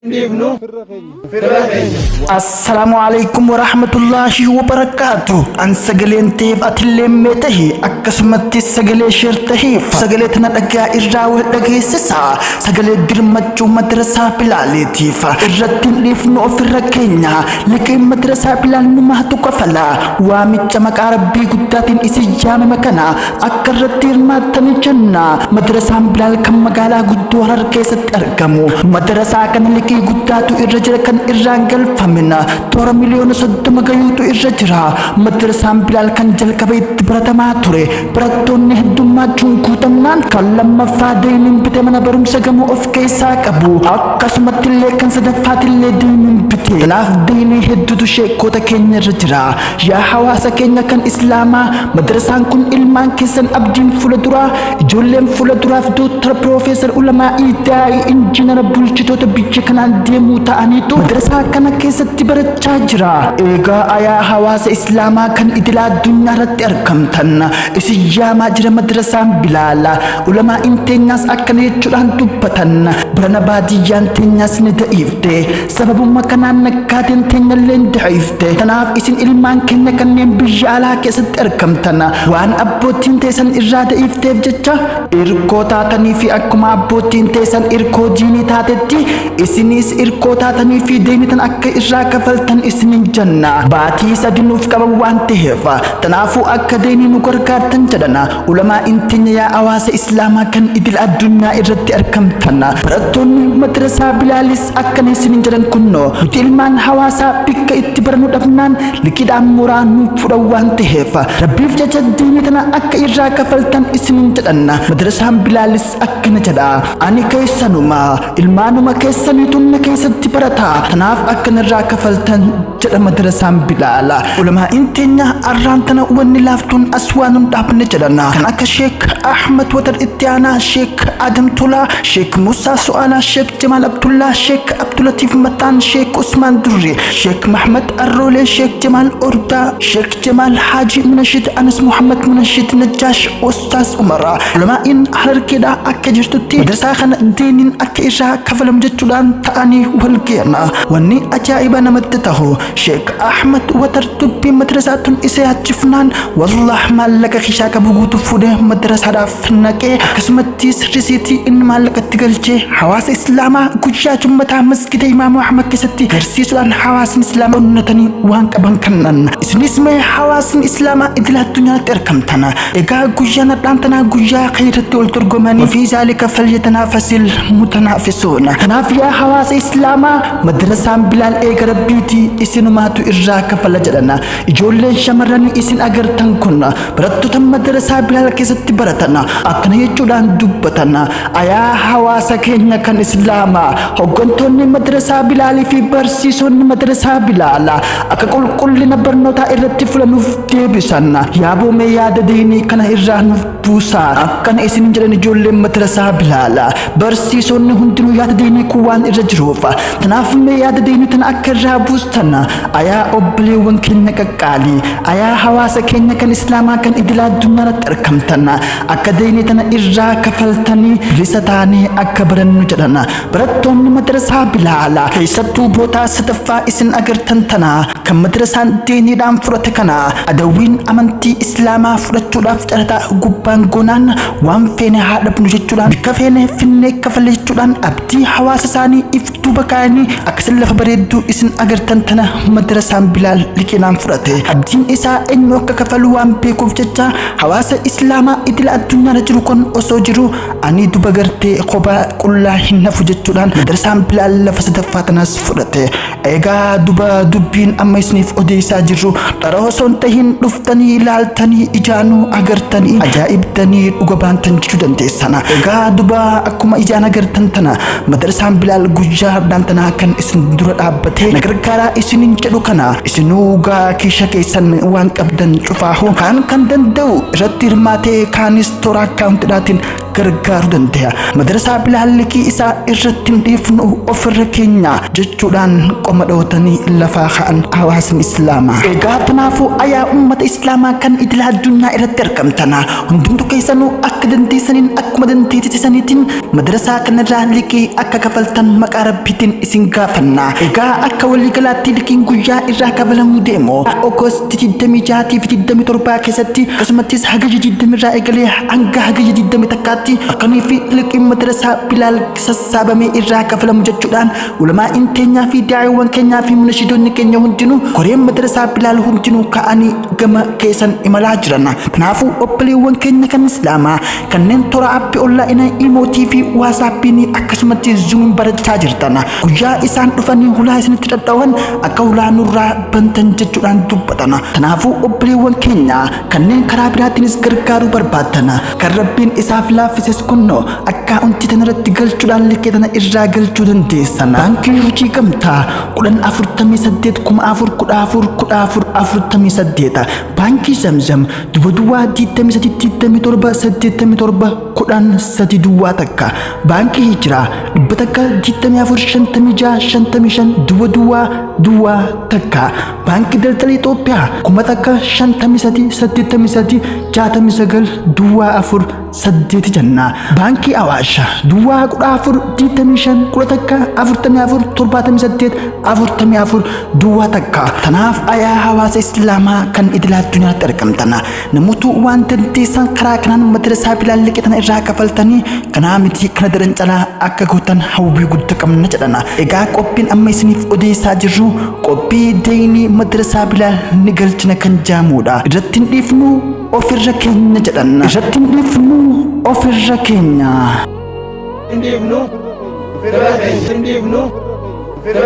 Dhiifnu firra keenya. Assalaamu alaikum warahmatullaahi wabarakaatu. An sagaleen ta'eef atillee mee tahi, akkasumatti sagalee sheer tahiif sagalee tana dhagaa irraa wal dhageessisa. Sagalee dirmachuu madrasaa Bilaaleetiif irratti hin dhiifnu ofirra keenya. Liqiin madrasaa Bilaal numaatu kafala. Waamicha maqaa Rabbii guddaatiin isin yaamame kana akka irratti hirmaattanii jenna. Madrasaan Bilaal kan magaalaa guddoo Harar keessatti argamu. Madrasaa kana liqii guddaatu irra jira, kan irraan galfamina toora miliyoona 30 gayuutu irra jira. Madrasaan Bilaal kan jalqaba itti baratamaa ture barattoonni heddummachuun guutamnaan kan lammaffaa deeniin bite, mana barumsa gamoo of keessaa qabu. Akkasumatti illee kan sadaffaatillee deeniin bite. Kanaaf deenii hedduutu sheekkoota keenya irra jira. Yaa hawaasa keenya kan Islaamaa, madrasaan kun ilmaan keessan abdiin fuula duraa, ijoolleen fuula duraaf dooktora, piroofeesar, ulamaa, daa'ii, injiinara, bulchitoota biyya kanaan deemuu ta'aniitu madrasaa kana keessatti barachaa jira. Eegaa ayaa hawaasa Islaamaa kan idila addunyaa irratti argamtan, isin yaamaa jira madrasaan Bilaala. Ulamaa'iin teenyaas akkana jechuudhaan dubbatan: barana baadiyyaan teenyaas ni da'iifte, sababuma kanaan naggaateen teenyallee ni da'iifte. Kanaaf isin ilmaan keenya kanneen biyya alaa keessatti argamtan, waan abbootiin teessan irraa da'iifteef jecha irkoo taatanii fi akkuma abbootiin teessan irkoo diinii taatetti isinis irkoo taatanii fi deenitan akka irraa kafaltan isinin jenna. Baatii 3 nuuf qaban waan ta'eef, tanaafuu akka deenii nu gargaartan jedhana ulamaa'iin teenya. Yaa hawaasa Islaamaa kan idil addunyaa irratti argamtan, barattoonni madrasaa Bilaalis akkana isinin jedhan: kunnoo nuti ilmaan hawaasaa bikka itti barannu dhabnaan liqiidhaan mooraa nuuf fudhan waan ta'eef, Rabbiif jecha diinii tana akka irraa kafaltan isinin jedhanna. Madrasaan Bilaalis akkana jedha: ani keessanuma, ilmaanuma keessaniitu na keessatti barata, kanaaf akka narraa kafaltan jedha madrasaan Bilaala. Ulamaa'iin teenya arraan tana wanni laaftuun as waan hin dhaabne jedhan, kan akka Sheek Ahmad Watar, itti aanaa Sheek Adam Tolaa, Sheek Musaa Su'aalaa, Sheek Jamaal Abdullaa, Sheek Abdulatiif Mataan, Sheek Usmaan Durri, Sheek Mahmad Arroolee, Sheek Jamaal Ordaa, Sheek Jamaal Haaji Munashid, Anas Muhammad Munashid, Najjaash, Ustaaz Umar. Ulamaa'iin Harargeedhaa akka jirtutti madrasaa kana deeniin akka irraa kafalamu jechuudhaan ta'anii wal ga'an. Wanni ajaa'iba namatti tahu, Sheek Ahmad Watar dubbiin madrasaa tun isa yaachifnaan, wallah, maallaqa kishaa qabu guutuu fuudhee madrasaadhaaf naqee, akkasumattis risiitii inni maallaqatti galchee hawaasa Islaamaa guyyaa jummataa masgida Imaamu Ahmad keessatti garsiisuudhaan hawaasni Islaamaa onnatanii waan qaban kennan. Isinis mee hawaasni Islaamaa idila addunyaatti argamtan, egaa guyyaan har'aan tanaa guyyaa khayratti wal dorgomanii وفي ذلك فليتنافس المتنافسون. Kanaaf yaa hawaasa Islaamaa, madrasaan Bilaal eega Rabbiitii isinumaatu irraa kafala jedhana. Ijoolleen shamarranii isin agartan kun barattoota madrasaa Bilaal keessatti baratan. Akkana jechuudhaan dubbatan: ayaa hawaasa keenya kan Islaamaa, hoggantoonni madrasaa Bilaalii fi barsiisonni madrasaa Bilaal akka qulqullina barnootaa irratti fulanuuf deebisan. Yaaboo, mee yaada diinii kana irraa nuuf buusaa, akkana isin jedhan ijoolleen madrasaa Bilaal. Barsiisonni hundinuu yaada diinii kun waan irra jiruuf, tanaaf mee yaada diinii tana akka irraa buustan. Ayaa obboleewwan keenya qaqqaalii, ayaa hawaasa keenya kan Islaamaa kan idila addunyaa irratti argamtan, akka diinii tana irraa kafaltanii bilisa taanee akka barannu jedhan barattoonni madrasaa Bilaala. Keessattuu bootaa sadaffaa isin agartan tana kan madrasaan diiniidhaan fudhate kana, adawwiin amantii Islaamaa fudhachuudhaaf carataa gubbaan goonaan waan feene haa dhabnu jechuudhaan, bikka feene finnee kafalle jechuudhaan, abdii hawaasa isaanii if duuba kaayanii akkasin lafa bareedduu isin agartan tana madrasaan Bilaal liqinaan fudhate. Abdiin isaa eenyu akka kafalu waan beekuuf jecha, hawaasa Islaamaa idila addunyaarra jiru kun osoo jiru ani duba gartee kophaa qullaa hin hafu jechuudhaan madrasaan Bilaal lafa sadaffaa tanaas fudhate. Egaa duba dubbiin amma isiniif odeessaa jirru dhara osoo hin tahin, dhuftanii ilaaltanii, ijaanuu agartanii, ajaa'ibtanii dhuga baantan jechuu dandeessan. Egaa duba akkuma ijaan agartan tana madrasaan Bilaal guyyaa har'aan tanaa kan isin dura dhaabbatee na gargaaraa isinin jedhu kana, isinuu gaa kiisha keessan waan qabdan cufaahu kaan kan danda'u irratti hirmaatee, kaanis toora akkaawuntiidhaatiin gargaaruu danda'a. Madrasaa Bilaal liqii isaa irratti hin dhiifnu ofirra keenya jechuudhaan Qoma dhootanii lafaa ka'an hawaasni Islaamaa. Egaa tanaafuu ayaa ummata Islaamaa kan idila addunyaa irratti argamtana hundumtu keessanuu akka dandeessaniin akkuma dandeessisaniitiin madrasaa kanarraa liqii akka kafaltan maqaa Rabbiitiin isin gaafanna. Egaa akka waliigalaatti liqiin guyyaa irraa kafalamuu deemu August 26 fi 27 keessatti, akkasumattis Hagayya 20 irraa eegalee hanga Hagayya 21tti akkanii fi liqiin madrasaa Bilaal sassaabamee irraa kafalamu jechuudhaan ulamaa'iin teenyaa fi daa'iiwwan keenyaa fi munashidoonni keenya hundinuu, koreen madrasaa Bilaal hundinuu ka'anii gama keessan imalaa jiran. Kanaafuu obboleewwan keenya kan Islaamaa kanneen toora aappii onlaayinaa Imootii fi WhatsAppiin akkasumatti Zoomiin barachaa jirtan, guyyaa isaan dhufanii hulaa isinitti dhadhawan akka hulaa nurraa bantan jechuudhaan dubbatan. Kanaafuu obboleewwan keenya kanneen karaa biraatiinis gargaaruu barbaaddan, kan Rabbiin isaaf laaffises kunnoo akkaawuntii tana irratti galchuudhaan liqii tana irraa galchuu dandeessan. Baankii Hojii Gamtaa 10 48 4000 14 14 48, Baankii Zamzam duwwa duwwaa 23 27 87 10 3 duwwaa 1, Baankii Hijiraa 100 24 56 55 duwwa duwwaa duwwaa 1, Baankii Daldala Itoophiyaa 1000 53 83 69 duwwaa 4 8 jenna. Baankii Awaash duwwaa 14 25 11 44 78 44 duwwaa 1. Tanaaf ayaa hawaasa Islaamaa kan idila addunyaatti argamtan, namoota waan dandeessan karaa kanaan madrasaa Bilaal liqii tana irraa kafaltanii, kanaa miti kana daran calaa akka gootan hawwii guddaa qabna jedhana. Egaa qophiin amma isiniif odeessaa jirru qophii deynii madrasaa Bilaal ni galchina kan jaamuudha. Irratti hin dhiifnu, ofirra keenya jedhan. Irratti hin dhiifnu, ofirra keenya. Hin dhiifnu, firra keenya. Hin dhiifnu.